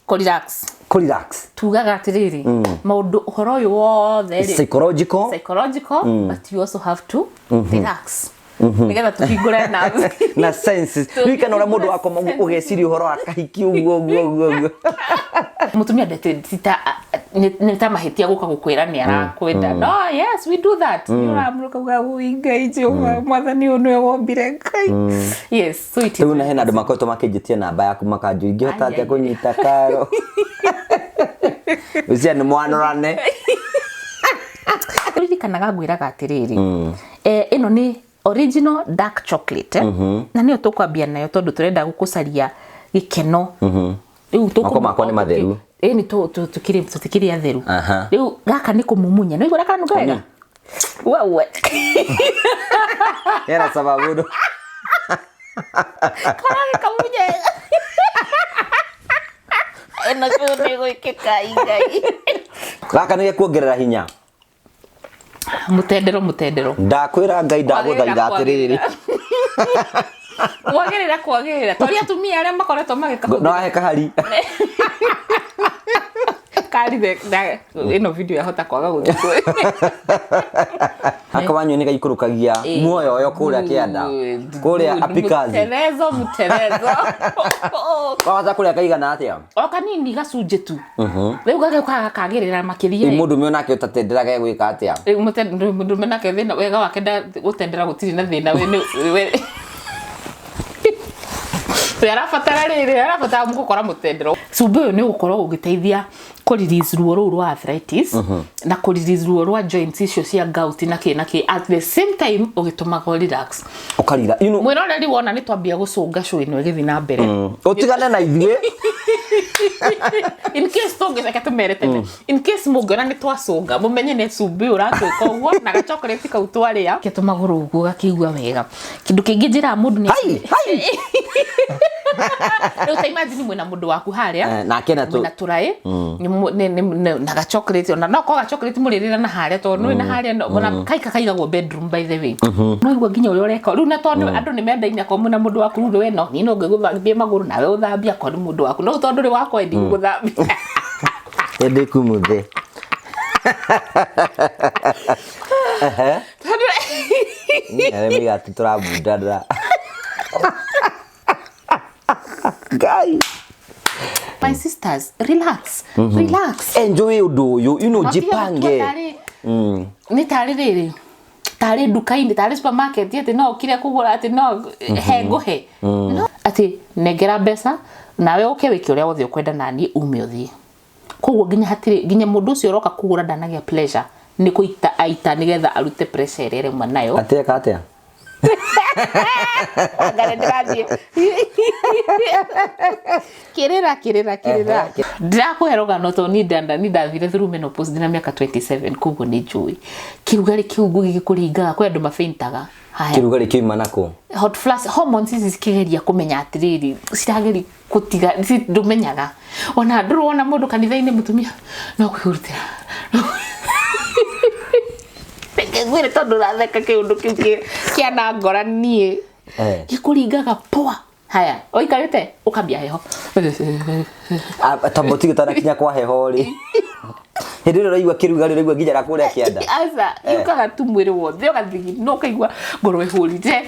Kũ relax. Kũ relax. Tugaga atĩrĩrĩ, maũndũ ũhoro ũyũ wothe rĩ, psychological, psychological, but you also have to relax nĩgetha tũhingũre nerves. Na senses. Ririkana ũrĩa mũndũ akoma ũguo ũgeciria ũhoro wa kahiki ũguo ũguo ũguo ũguo. Mũtumia ndete ti nĩ ta mahĩtia gũka gũkwĩra nĩ arakwenda. No yes, we do that. Nĩ ũramũrũka uga, "Ũi Ngai Jehova, mwathani ũyũ nĩwe wombire Ngai." Yes, so it is. Rĩu na hena andũ makoretwo makĩnjĩtia namba yaku, makanjũria ingĩhota atĩa Ai, ai. kũnyita karo ũcia nĩ mwanorane. Ririkanaga ngwĩraga atĩrĩrĩ, ĩno nĩ original dark chocolate, eh? Na nĩyo tũkwambia nayo tondũ tũrenda gũkũcaria gĩkeno. Rĩu Moko makwa nĩ matheru. Ĩ nĩ tũtikĩrĩ atheru. Rĩu gaka nĩ kũmumunya, nĩ ũraigua karanunga wega wewe. Hena sababu. Karagĩkamunya wega. Ĩno kĩu nĩ gwĩkĩka Ngai. Gaka nĩ gekuongerera hinya. Mũtendero, mũtendero. Ndakwĩra Ngai, ndagũthaitha atĩrĩrĩ. Kwagĩrĩra, kwagĩrĩra tondũ atumia arĩa makoretwo magĩka. No ahe kahari. Karire ĩno video yahota kwaga gũthikwo. Aka wanyua nĩ gaikũrũkagia muoyo ũyũ kũrĩa kĩanda, kũrĩa apikazi. Mũterezo, mũterezo. Wahota kũrĩa kaigana atĩa? O kanini, gacunjĩ tu. Rĩu gagĩũka gakagĩrĩra makĩria. Ĩ mũndũ ũmwe onake ũtatenderaga egwĩka atĩa? Rĩu mũndũrũme nake thĩna wega wake gũtendera gũtirĩ na thĩna. We we arabatara rĩrĩ, arabatara gũkora mũtendero. Cumbĩ ũyũ nĩ ũgũkorwo ũgĩteithia kũ release ruo rũu rwa arthritis na kũ release ruo rwa joints icio cia gout na kĩ na kĩ, at the same time ũgĩtũmaga ũ relax. Ũkarira Mwĩroreri, wona nĩ twambia gũcũnga show ĩno ĩgĩthiĩ na mbere, ũtigane na ithuĩ. In case tũngĩreke tũmere tene, in case mũngĩona nĩ twacũnga, mũmenye nĩ cumbĩ ũratwĩka ũguo na gachocolate kau twarĩa ke tũmagũrũ ũguo gakĩigua wega. Kĩndũ kĩngĩ njĩraga mũndũ nĩ Hai, hai. Rĩu ta imagine mwĩna mũndũ waku harĩa, nake na mwĩna tũraĩ na gachocolate, ona no korwo gachocolate mũrĩrĩra na harĩa tondũ nĩ na harĩa ona kaika kaigagwo bedroom, by the way. No igua nginya ũrĩa ũreka rĩu, na tondũ andũ nĩ mendaine, akorwo mwĩna mũndũ waku rĩu we no niĩ no ngĩgũthambie magũrũ nawe ũthambie akorwo nĩ mũndũ waku, no tondũ ndũrĩ wakwa ndigũgũthambia. Ĩndĩ kumuthe. Tondũ Arĩa maiga atĩ tũrabundana. Ngai. My sisters, relax, relax. Enjoy ũndũ ũyũ, Matige jipange. gũtua nĩ tarĩ rĩrĩ, tarĩ nduka-inĩ, tarĩ supermarket, atĩ no ũkire kũgũra, atĩ no he ngũhe, no atĩ nengera mbeca nawe ũke wĩke ũrĩa wothe ũkwenda naniĩ ume ũthiĩ. Koguo nginya hatirĩ nginya mũndũ ũcio ũroka kũgũra ndanagĩa pleasure, nĩ kũita aita nĩgetha arute pressure ĩrĩa ĩrauma nayo. Ateka atĩa? Anga nĩ ndĩrathiĩ kĩrĩra kĩrĩra kĩrĩra. Ndĩrakũhe rũgano tondũ niĩ niĩ ndathire through menopause ndĩna mĩaka 27, koguo nĩ njũĩ kĩrugarĩ kĩu ũguo gĩgĩkũringaga. Kwĩ andũ mafaintaga. Haya. Kĩrugarĩ kĩuma nakũ? Hot flash, hormones ici cikĩgeria kũmenya atĩrĩrĩ, cirageria gũtiga ndũmenyaga ona ndũrĩ wona mũndũ kanitha-inĩ, mũtumia no kwĩhurutĩra. Reke ngwĩre, tondũ ũratheka, kĩũndũ kĩu kĩanangora niĩ. Gĩkũringaga poa. Haya, ũikarĩte ũkambia heho. Tondũ tige tanakinya kwa heho rĩ, hĩndĩ ĩrĩa ũraigua kĩrugarĩ, ũraigua nginya na kũrĩa kĩanda. Aca, yũkaga tu mwĩrĩ wothe ũgathigina, ũkaigua ngoro ĩhũrire.